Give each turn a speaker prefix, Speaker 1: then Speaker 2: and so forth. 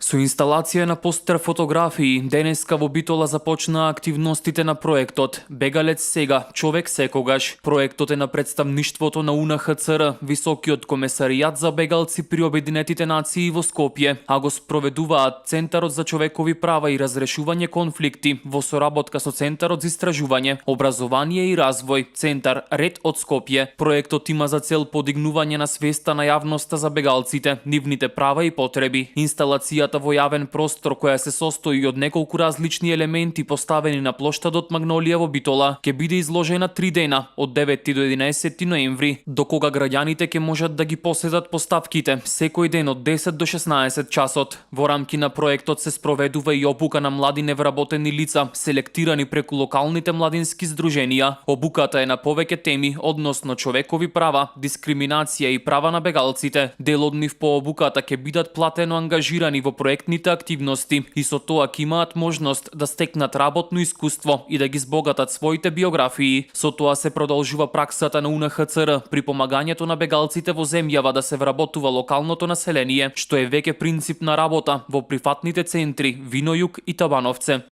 Speaker 1: Со инсталација на постер фотографии, денеска во Битола започнаа активностите на проектот Бегалец сега, човек секогаш. Проектот е на представништвото на УНХЦР, Високиот комесаријат за бегалци при Обединетите нации во Скопје, а го спроведуваат Центарот за човекови права и разрешување конфликти во соработка со Центарот за истражување, образование и развој, Центар Ред од Скопје. Проектот има за цел подигнување на свеста на јавноста за бегалците, нивните права и потреби. Инсталацијата во јавен простор, која се состои од неколку различни елементи поставени на плоштадот Магнолија во Битола, ќе биде изложена 3 дена, од 9 до 11 ноември, до кога граѓаните ќе можат да ги поседат поставките секој ден од 10 до 16 часот. Во рамки на проектот се спроведува и обука на млади невработени лица, селектирани преку локалните младински здруженија. Обуката е на повеќе теми, односно човекови права, дискриминација и права на бегалците. Дел од нив по обуката ќе бидат платено ангажирани во проектните активности и со тоа ќе имаат можност да стекнат работно искуство и да ги збогатат своите биографии. Со тоа се продолжува праксата на УНХЦР при помагањето на бегалците во земјава да се вработува локалното население, што е веќе принцип на работа во прифатните центри Винојук и Табановце.